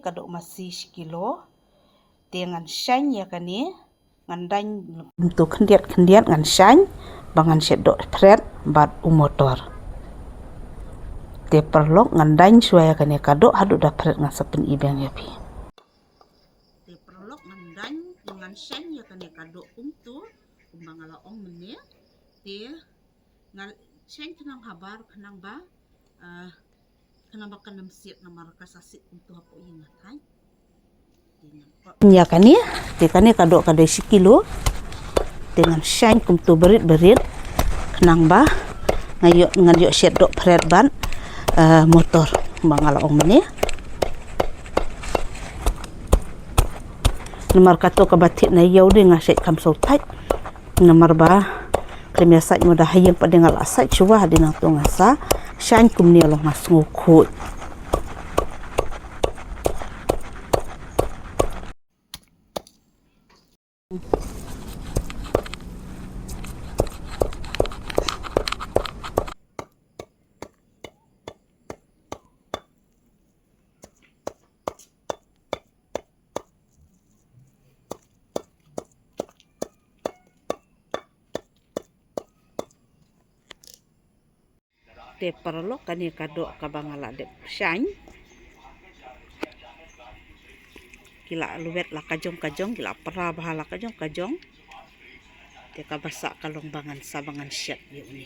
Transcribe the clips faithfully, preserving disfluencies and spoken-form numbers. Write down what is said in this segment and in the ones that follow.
Ka doh masi shi kilo. Te ngan shaiñ ïa kane, ngan daiñ kumto khyndiat khyndiat ngan shaiñ ba ngan shet doh phret bad u motor. Te paralok ngan daiñ shuwa ïa kane ka doh haduh da phret ngan sa pyni biang ïa phi. Te paralok ngan daiñ, ngan shaiñ ïa kane ka doh kumto kumba nga la ong mynne. Te ngan shaiñ khnang habar khnang ba, ah, khnang ba kan ym siat namar ka sa siat kumto hapoh ïing nga thait. Ïa kane, te kane ka doh ka dei shi kilo. Te ngan shaiñ kumto barit barit khnang ba nga ïoh, ngan ïoh shet doh phret bad, eh, motor ba nga la ong mynne. Namar kato kaba thied na ïew de nga shait kham sngewthait. Namar ba khlem ïa sait mo da ha ïing pat de nga la sait shuwa, hadien nangto nga sa shaiñ kumne long nga sngewkhuid. Te paralok kane ka doh kaba nga la dep shaiñ. Ki la lwet la ka jong ka jong, ki la pra bha la ka jong ka jong. Te kaba sah ka long ba ngan sa ba ngan shet ïa une.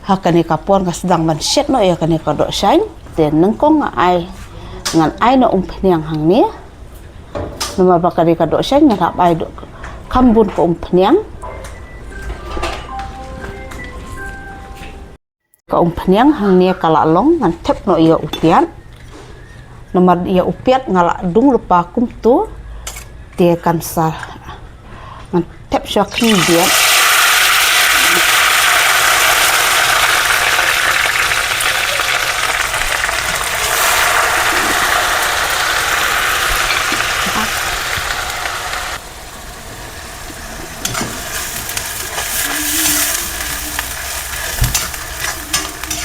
Ha kane ka por nga sdang ban shet noh ïa kane ka doh shaiñ. Te nyngkong nga ai, ngan ai noh umphniang hangne. Namar ba kane ka doh shaiñ ngan hap ai doh kham bun ka umphniang. Ka umphniang hangne ka la long, ngan thep noh ïa u piat. Namar ïa u piat nga la dung lypa kumto. Te kan sa ngan thep shuwa khyndiat.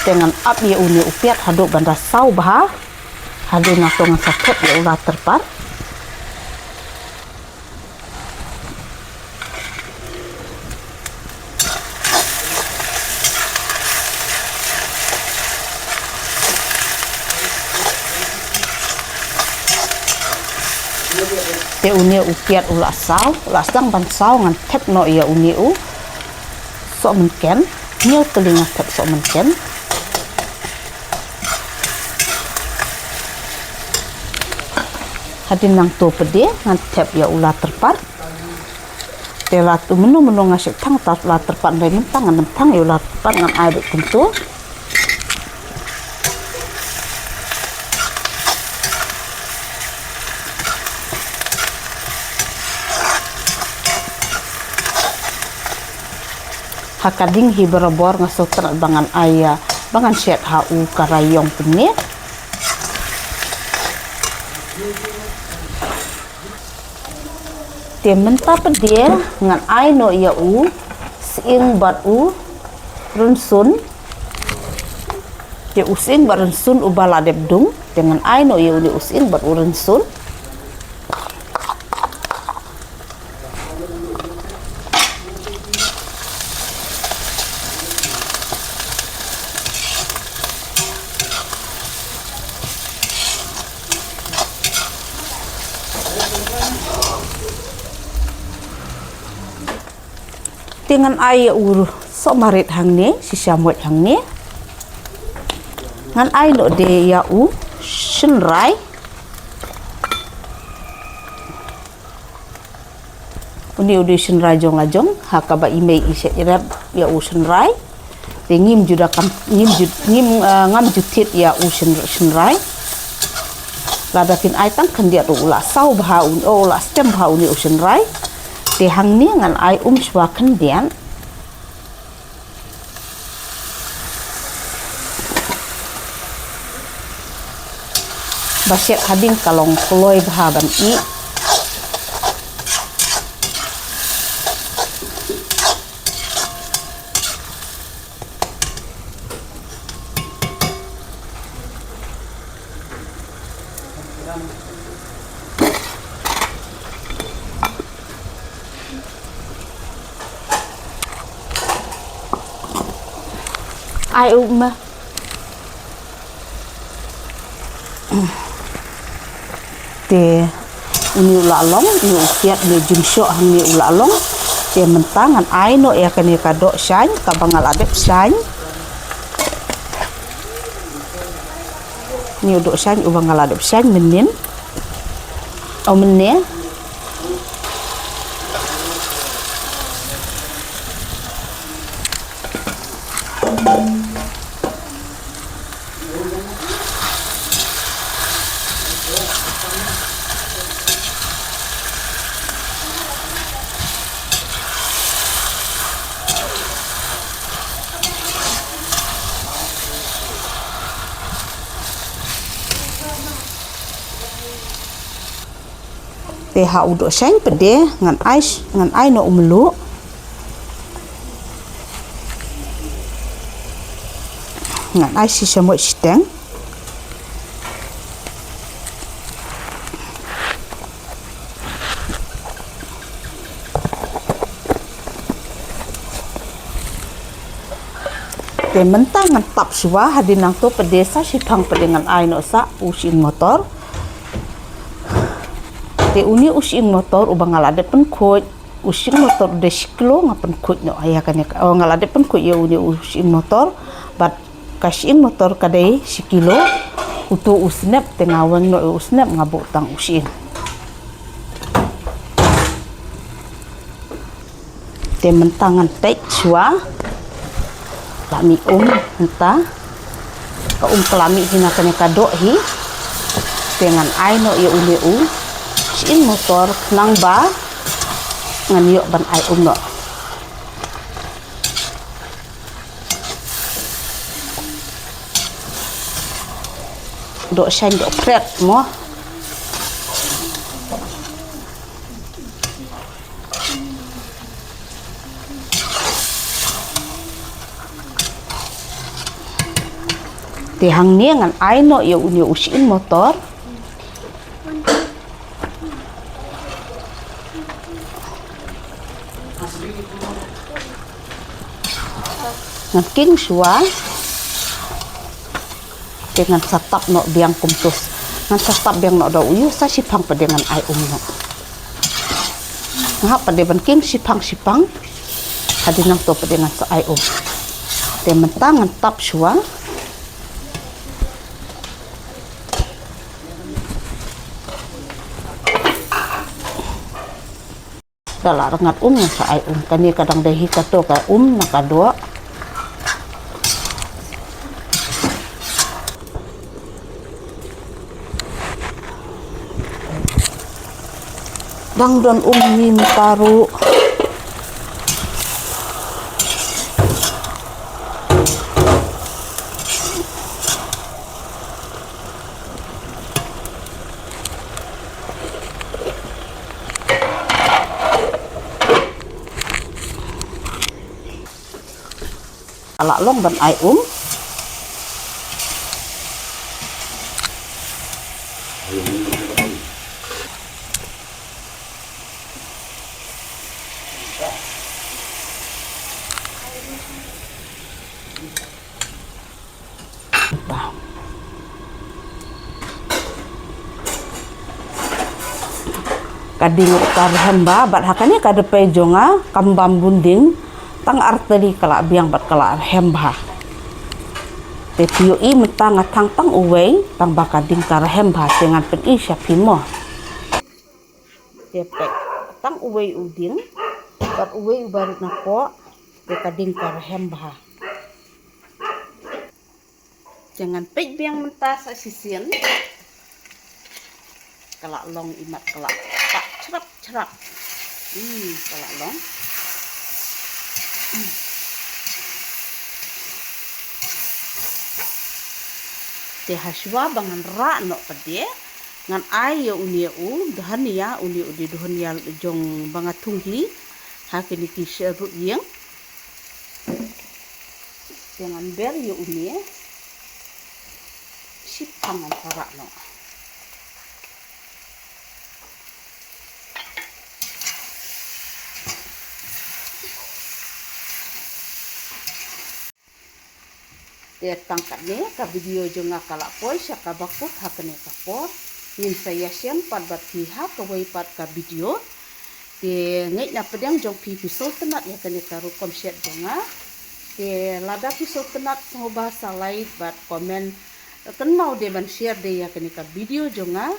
Te ngan ap ïa une u piat haduh ban da saw bha. Hadien nangto ngan sa thep ïa u la tyrpad. Te une u piat u la saw, u la sdang ban saw ngan thep noh ïa une u sohmynken, hynñiew tylli ngan thep sohmynken. Hadien nangto pat de ngan thep ïa u la tyrpad. Te lada mynno mynno nga shait thang ta la tyrpad, hynrei mynta ngan ym thang ïa u la tyrpad, ngan ai beit kumto. Ha ka ding hi barabor nga sngewtynnat ba ngan ai, ba ngan shet ha u karai ïong kumne. Te mynta pat de ngan ai noh ïa u sying bad u rynsun. Te u sying bad rynsun uba la dep dung. Te ngan ai noh ïa une u sying bad u rynsun. Te ngan ai ïa u sohmarit hangne, shisha moit hangne. Ngan ai noh de ïa u shynrai. Une u dei u shynrai jong la jong, ha kaba i mei i shet i rep ïa u shynrai. Te ngim ju da kam, ngim ju, ngim, eh, ngam ju thied ïa u shyn-, shynrai. Lada phin ai tang khyndiat ruh u la saw bha un, u la stem bha une u shynrai. Te hangne ngan ai um shuwa khyndiat. Ba shet hadien ka long kloi bha ban ih. Ai u ma. Te une u la long, une u kiad, une u jingshok hangne u la long. Te mynta ngan ai noh ïa kane ka dohshain kaba nga la dep shain. Une u dohshain uba nga la dep shain mynnin. O mynne. Te ha u dohshain pat de ngan ai, ngan ai noh u mluh. Ngan ai shi shamoit shiteng. Te mynta ngan tap shuwa, hadien nangto pat de sa shiphang pat de ngan ai noh sa u shyieng motor. Te une u shyieng motor uba nga la dep pynkhuid, u shyieng motor u dei shi kilo, nga pynkhuid noh ïa kane ka, oh, nga la dep pynkhuid ïa une u shyieng motor bad ka shyieng motor ka dei shi kilo. Uto u snep te nga weng noh ïa u snep, nga buh tang u shyieng. Te mynta ngan peit shuwa. La mih um mynta. Ka um ka la mih hi na kane ka doh hi. Te ngan ai noh ïa une u shyieng motor khnang ba ngan ïoh ban ai um noh. Dohshain dohphriat mo. Te hangne ngan ai noh ïa une u shyieng motor. Ngan king shuwa. Te ngan sa tap noh biang kumto. Ngan sa tap biang noh da u ïew, sa shiphang pat de ngan ai um noh. Nga hap pat de ban king shiphang shiphang. Hadien nangto pat de ngan sa ai um. Te mynta ngan tap shuwa. Da la rngat um ngan sa ai um. Kane ka dang dei hi kato ka um na ka doh. Dang don um hi mynta ruh. Ka la long ban ai um. Ka ding ruh ka rhem bha, bad ha kane ka dpei jong nga kam bam bun ding, tang artylli ka la biang bad ka la rhem bha. Te phi ïohi mynta nga thang tang uwei, tang ba ka ding ka rhem bha, te ngan pyni sha phi mo. Te peit, tang uwei u ding, bad uwei u barit na poh, te ka ding ka rhem bha. Te ngan peit biang mynta sa shisien. Ka la long imat ka la pah shrap shrap. Hmm, ka la long. Hmm. Te ha shuwa ba ngan rah noh pat de. Ngan ai ïa une u dhania, une u dei dhania jong ba nga thung hi. Ha kine ki syrut ïing. Te ngan ber ïa une. Shiphang ngan sa rah noh. Te tang katne ka video jong nga ka la poi sha kaba kut ha kane ka por. Ngin sa ïashem pat bad phi ha kawei pat ka video. Te ngeit na pdeng jong phi phi sngewtynnat ïa kane ka rukom shet jong nga. Te lada phi sngewtynnat sngewbha sa like bad comment. Kynmaw de ban share de ïa kane ka video jong nga.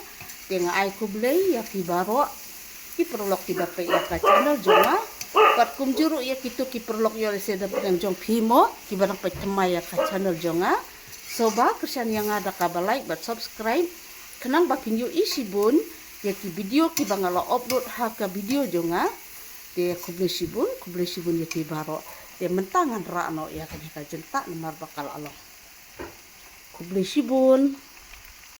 Te nga ai khublei ïa phi baroh ki paralok kiba peit ïa ka channel jong nga. Bad kumjuh ruh ïa kito ki paralok ïoh lehse da pdeng jong phi mo kiba dang peit thymmai ïa ka channel jong nga. Sngewbha kyrshan ïa nga da kaba like bad subscribe. Khnang ba phin ïohi shibun ïa ki video kiba nga la upload ha ka video jong nga. Te khublei shibun, khublei shibun ïa phi baroh. Te mynta ngan rah noh ïa kane ka jingtah namar ba ka la long. Khublei shibun.